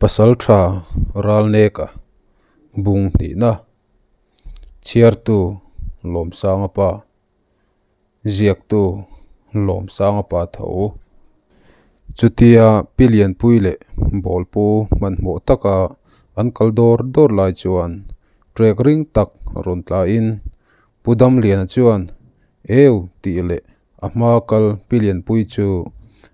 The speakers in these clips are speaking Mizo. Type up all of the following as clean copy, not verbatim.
Pasaltha Ralneka bung hnihna chhiartu Lawmsanga pa ziaktu Lawmsanga pa tho. Chutia Pi Lianpui leh Bawlpu hmanhmawh taka an kal dawr dawr lai chuan trek ring tak rawn tlain Pu Damliana chuan Eu tih leh a hmaa kal Pi Lianpui chu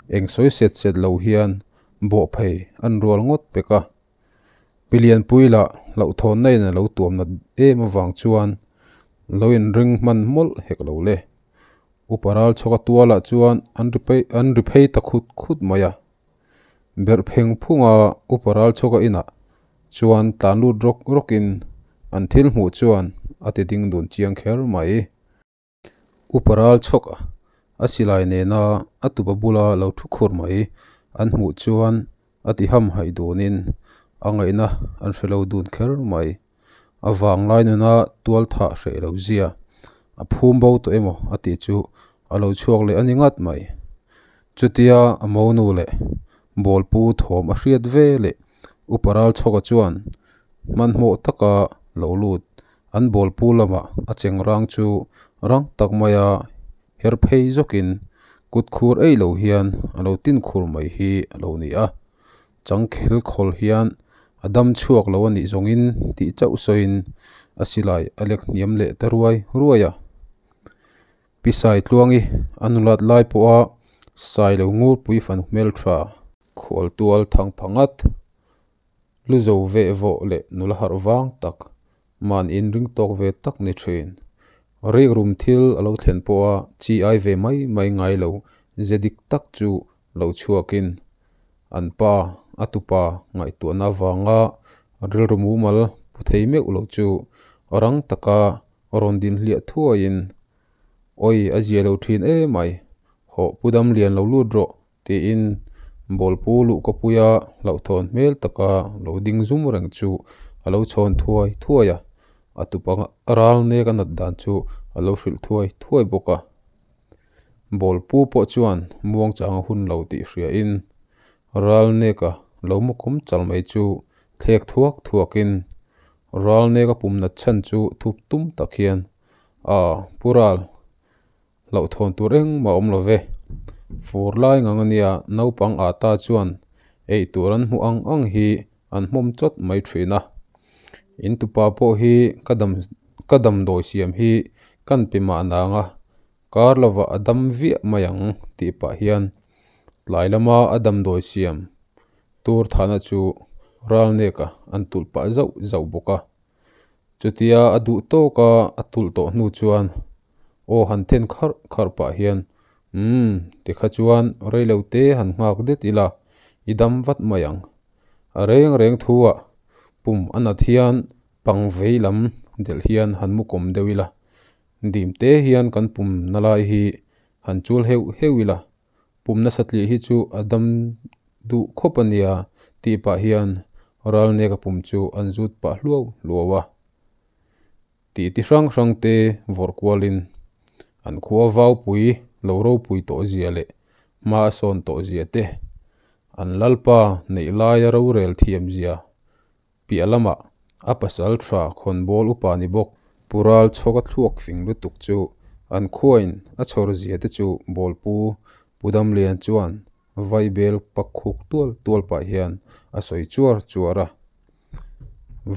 eng sawi set set lo hian bawhphei an rual ngawt pek a. Pi Lianpui lah hlauhthawnna in a lo tuam nat em avang chuan lo inring hman mawlh hek lo le. Upa ral chhawka tualah chuan an ri phei an ri phei ta khut khut mai a. Berh pheng phunga upa ral chhawka inah chuan tlan lut rawk rawkin an thil hmuh chuan a ti ding dun chiang kher mai. Upa ral chhawk a, a silai nena a tupa bula lo thu khur mai an hmuh chuan a ti hamhaih dunin a ngaihna an hre lo dun kher mai. A vanglai nuna tual thah hreh lo zia a phum bo tawh emaw a tih chu a lo chhuak leh a ni ngat mai. Chutia a monu leh bawlpu thawm a hriat ve leh Upa ral chhawka chuan hmanhmawh taka lo lut An bawlpu lamah a cheng rang chu rang tak maia her phei zawkin kut khur ei lo hian a lo tin khur mai hi a lo ni a. Changkhel khawl hian a dam chhuak lo a nih zawngin tih chauh sawiin a silai a lek hniam leh ta ruai ruai a. Pi Saitluangi a nulat lai pawha Sailo Ngurpui fanu hmeltha khualtual thang phangat Lu zo veh vawh leh nula harh vang tak, man inring tawk ve tak ni thin. Rikrum thil a lo thlen pawha chi ai ve mai mai ngai lo ze dik tak chu lo chhuakin an pa, a tupa ngaihtuahna avanga rilru mumal pu thei meuh lo chu rang taka rawn din hliah thuaiin, Awi a zia lo thin emai, hawh pu dam lian lo lut rawh Tiin bawlpu luhkapuia hlauhthawn hmel taka lo ding zum reng chu a lo chhawn thuai thuai a, a tupa ral nek a nat dan chu a lo hrilh thuai thuai bawk a. Bawlpu pawh chuan muangchang a hun lo tih hriain ral neka lo mawkawm chal mai chu thlek thuak thuakin ral neka pum nat chhan chu thup tum tak hian, A, Pu Ral, Hlauhthawn tur engmah awm lo ve. Fur lai ngang ania naupang ata chuan ei tur an hmuh ang ang hi an hmawm chawt mai thin a. In tupa pawh hi ka dam ka damdawi siam hi kan pe mah nang a, kar lovah a dam viah mai ang tih pah hian tlai lama a damdawi siam tur thahna chu ralneka an tulh pah zauh zauh bawk a. Chutia a duh tawka a tulh tawh hnu chuan aw han then kharh kharh pah hian, Umm, tikha chuan reilo te han nghak det ila, i dam vat mai ang. A reng reng thu ah pum a nat hian pang vei lam delh hian han mu kawm deuh ila, dim te hian kan pum na lai hi han chul heuh heuh ila, Pum nasa tliah hi chu a dam duh khawp a nia tih pah hian Ralneka pum chu an zut pah hluau hluau a. Tih ti hrang hrang te vawrh kualin an khua vaupui lo ropui tawh zia leh hma a sawn tawh zia te, an lalpa neih laia rorel thiam zia piah lamah a pasal tha khawnbawl upa ni bawk. Pu Ral chhawka thluak fing lutuk chu an khuain a chhawr zia te chu Bawlpu Pu Damlian chuan vaibel pak khuk tual tual pah hian a sawi chuar chuar a.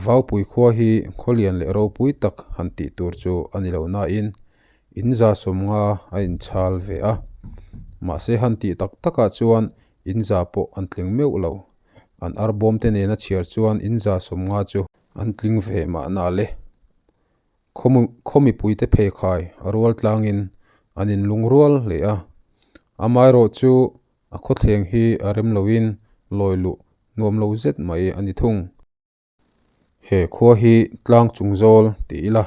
Vaupui khua hi khawlian leh ropui tak han tih tur chu a ni lo nain in za sawmnga a inchhal ve a. Mahse han tih tak takah chuan in za pawh an tling meuh lo. An arbawm te nena chhiar chuan in za sawmnga chu an tling ve mahna le. Khaw mipuite pheikhai a rual tlangin an inlung rual hle a. Amaherawh chu a khawthleng hi a rem loin lawi luh nuam lo zet mai a ni thung. He khua hi tlang chung zawl ti ila,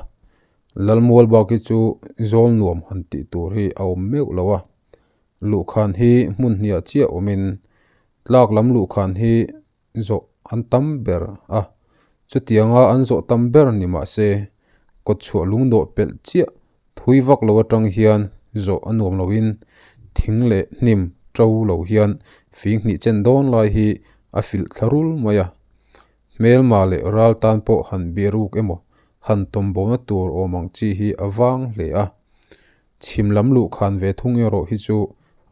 Lalmual bak hi chu zawl nuam han tih tur hi a awm meuh lo a. Luhkhan hi hmun hniah chiah awmin tlak lam luhkhan hi zawh an tam ber a, chutianga an zawh tam ber ni mah se kawtchhuah lungdawh pelh chiah thui vak lo atang hian zawh a nuam loin thing leh hnim to lo hian fing hnih chen dawn lai hi a filh thla rul mai a. Hmelma leh ral tan pawh han biaruk emaw han tawmbona tur awm ang chi hi a vang hle a. Chhim lam luhkhan ve thung erawh hi chu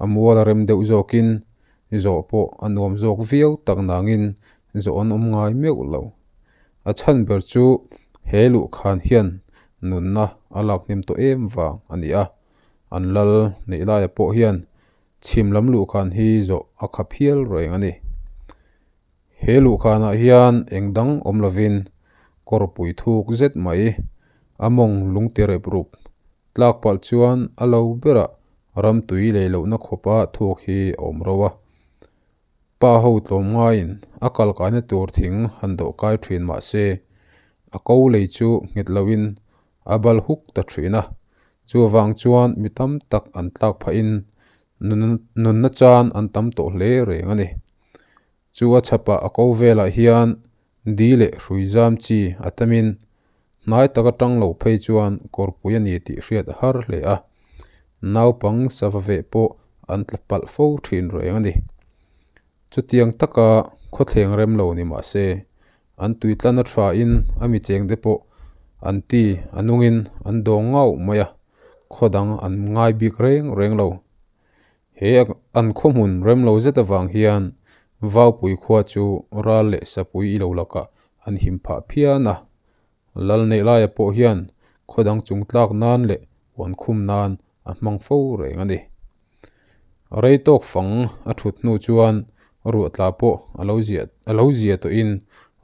a mual a rem deuh zawkin zawh pawh a nuam zawk viau tak nangin zawh an awm ngai meuh lo. A chhan ber chu he luhkhan hian nunna a lak hnem tawh em vang a ni a, an lal neih laia pawh hian chhim lam luhkhan hi zawh a khap hial reng a ni. He luhkhanah hian eng dang awm lovin kawrpui thuk zet mai a mawng lung ti rep rup tlak palh chuan a lo berah ramtui lei lohna khawpa thuk hi a awm ro a. Pa ho tlawm ngaiin a kal kaina tur thing han dawh kai thin mah se a ko lei chu nghet loin a bal huk ta thin a, chuvang chuan mi tam tak an tlak phahin nunna chan an tam tawh hle reng a ni. Chu a chhapah a ko velah hian di leh hrui zam chi a tamin hnai tak atang lo phei chuan kawrpui a ni tih hriat a har hle a, naupang sava veh pawh an tla palh fo thin reng a ni. Chutiang taka khawthleng rem lo ni mah se, an tuitlan a thain a mi chengte pawh an ti a nungin an dawng ngauh mai a, khaw dang an ngai bik reng reng lo. He an khawhmun rem lo zet avang hian Vaupui khua chu ral leh sapui i lo lakah an him phah phian a. Lal neih laia pawh hian khaw dang chung tlak nan leh huan khum nan a hmang fo reng a ni. Rei tawk fang a thut hnu chuan ruah tla pawh a lo ziah a lo zia tawhin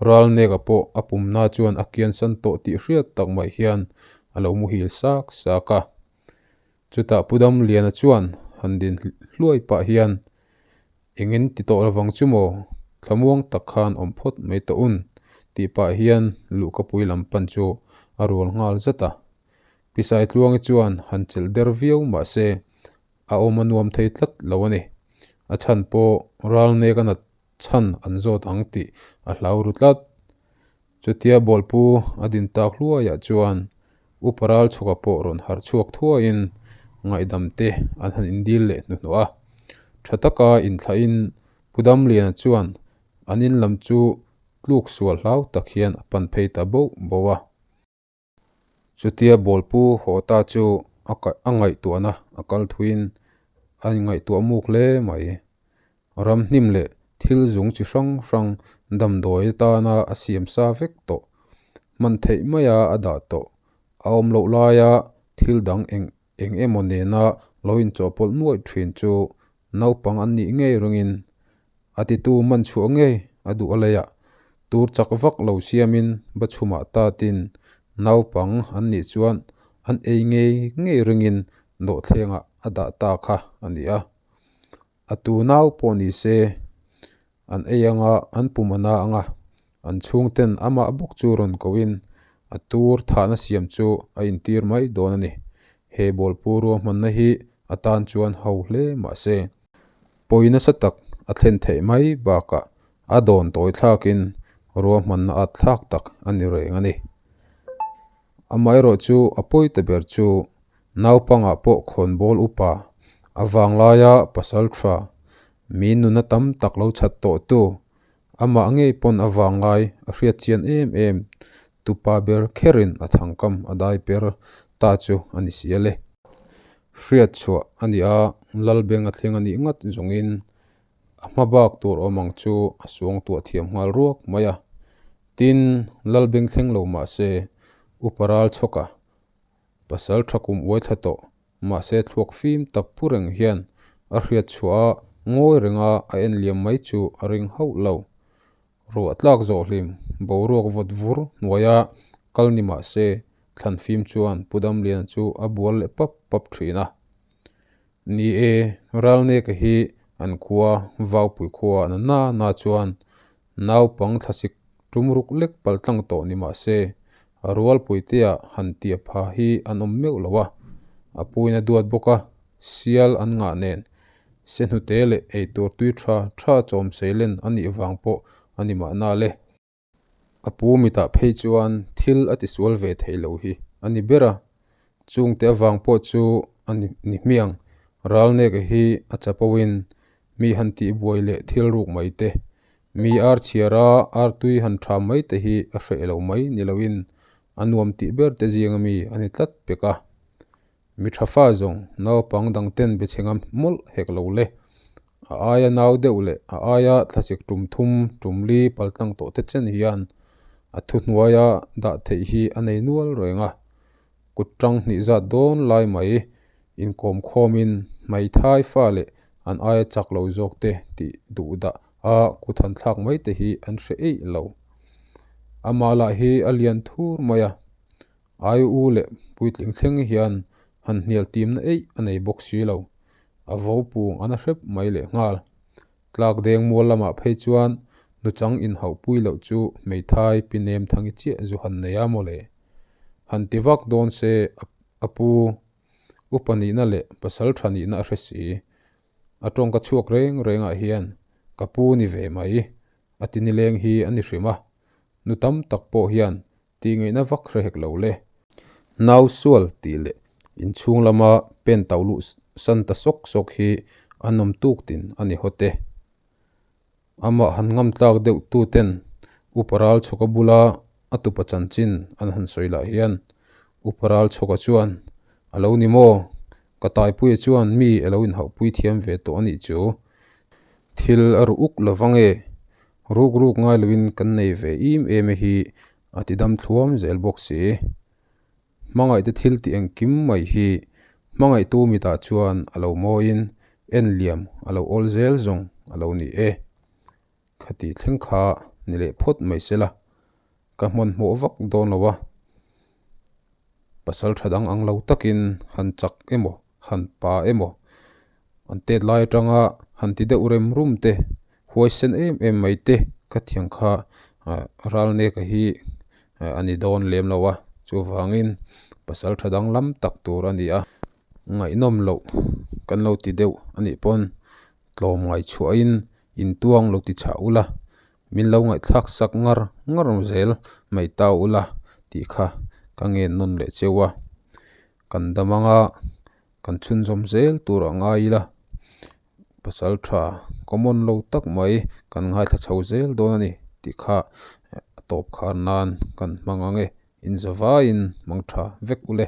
ral neka pawh a pumna chuan a kiansan tawh tih hriat tak mai hian a lo muhil sak sak a. Chutah Pu Damliana chuan han din hluai pah hian, Engin ti tawh lovang chu maw? Thlamuang tak khan awm phawt mai tawh un, tih pah hian luhkapui lam pan chu a rual nghal zat a. Pi Saitluangi chuan han chelh der viau mah se a awm a nuam thei tlat lo a ni. A chhan pawh ral nek a nat chhan an zawt ang tih a hlau ru tlat. Chutia bawlpu a din tak hluaiah chuan Upa Ralchhuka pawh rawn harh chhuak thuaiin ngaihdam te an han indil leh hnuhnawh a. Tha taka inthlahin Pu Damliana chuan an in lam chu tluk sual hlau tak hian a pan phei ta boh boh a. Chutia bawlpu haw ta chu a a ngaihtuahna a kal thuiin a inngaihtuah muk hle mai. Ramhnim leh thil zung chi hrang hrang damdawi atana a siam sa vek tawh, hman theih maia a dah tawh, a awm loh laia thil dang eng eng emaw nena lo inchawhpawlh nuaih thin chu naupang an nih ngei ringin a titu man chhuah ngei a duh a leiah tur chak vak lo siamin ba chhumah tatin naupang an nih chuan an ei ngei ngei ringin dawhthlengah a dah ta kha a ni a. A tu nau pawh ni se an ei anga an pum a na anga an chhungten amah bawk chu rawn kohin a tur thahna siam chu a intir mai dawn a ni. He bawlpu ruahmanna hi a tan chuan ho hle mah se. Pawi nasa tak a thlen theih mai bakah a dawn tawi thlakin ruahmanna at thlak tak a ni reng a ni. Amaherawhchu a pawi ta ber chu naupangah pawh khawnbawl upa a vanglaia pasal tha mi nuna tam tak lo chhat tawhtu amah ngei pawn a vanglai a hriat chian em em tupa ber kherin a thangkam a dai per ta chu a ni si a le. Hriat chhuah a ni a, Lalbeng a thleng a nih ngat zawngin a hma bak tur awm ang chu a suang tuah thiam nghal ruak mai a. Tin, Lalbeng thleng lo mah se, Upa ral chhawk a, pasal tha kum uai thla tawh mahse thluak fim tak pu reng hian a hriat chhuah a ngawi renga a en liam mai chu a ring hauh lo. Ruah tlak zawh hlim, boruak vawt vur hnuaia kal ni mah se, thlan fim chuan Pu Damliana chu a bual leh pap pap thin a. Ni e, Ralneka hi an khua Vaupui khua na na na chuan naupang thlasik tumruk lek paltlang tawh ni mah se, a rualpuitea han tia pha hi an awm meuh lo a, a puina duat bawk a, sial an ngah nen Se hnute leh eitur tui tha tha chawm seilen a nih vang pawh a ni mahna le. A pu mitah phei chuan thil a tisual ve thei lo hi a ni ber a, chungte avang pawh chu a ni hmiang. Ralneka hi a chapo in mi han tihbuai leh thil ruk mai te. Mi ar chhiara artui han ṭham mai te hi a hreh lo mai ni loin a nuam tih ber te zinga mi a ni tlat pek a. Mi ṭha fa zawng naupang dang ten be chhe ngam mawlh hek lo le. A aia nau deuh leh a aia thlasik tum thum tum li paltlang tawh te chen hian a thuhnuaia dah theih hi a nei nual reng a. Kut ṭang hnih zat dawn lai mai inkawm khawmin hmeithai fa leh an aia chak lo zawk te tih duh dah a kut han thlak mai te hi an hre eih lo. Amah lah hi a lian thur mai a, ai u leh puitling thleng hian han hnial timna eih a nei bawk si lo. A vo pung a na hrep mai leh nghal. Tlak deng mual lamah phei chuan nuchang inhauh pui loh chu hmeithai pi nem thangi chiah zu han nei a mawle. Han ti vak dawn se a pu upa nihna leh pasal tha nihna a hre si. A tawngka chhuak reng rengah hian ka pu ni ve mai a ti nileng hi a ni hrim a. Nu tam tak pawh hian tih ngaihna vak hre hek lo le. Nau sual tih leh inchhung lama pen tauh luh san ta sawk sawk hi a nawm tuk tin a ni hawt e. Amah han ngam tlak deuh tu ten Upa Ralchhawka bula a tupa chanchin an han sawi lah hian Upa Ralchhawka chuan a lo ni maw? Ka Taipuia chuan mi a lo inhauhpui thiam ve tawh a nih chu. Thil a ru uk lo vang e. Ruk ruk ngai loin kan nei ve im em e hi a ti dam thluam zel bawk si. Hmangaihte thil tih engkim mai hi hmangaihtu mitah chuan a lo mawiin en liam a lo awl zel zawng a lo ni e. Khati thleng kha ni leh phawt mai se la, ka hmanhmawh vak dawn lo a. Pasal tha dang ang lo takin han chak emaw han pa emaw an tet lai atanga han ti deuh rem rum te, huaisen em em mai te ka thiang kha Ralneka hi a ni dawn lem lo a, chuvangin pasal tha danglam tak tur a ni a. Ngaihnawm loh kan lo ti deuh a nih pawn tlawm ngaichhuahin intuang lo ti chah ula, min lo ngaihthlak sak ngar ngar zel mai ta ula tih kha ka ngen nawn leh cheu a. Kan dam anga kan chhunzawm zel tur a ngai ila, pasal tha common lo tak mai kan ngaithla chho zel dawn a ni tih kha a tawp khar nan kan hmang ang e, inzavaiin hmang tha vek ule.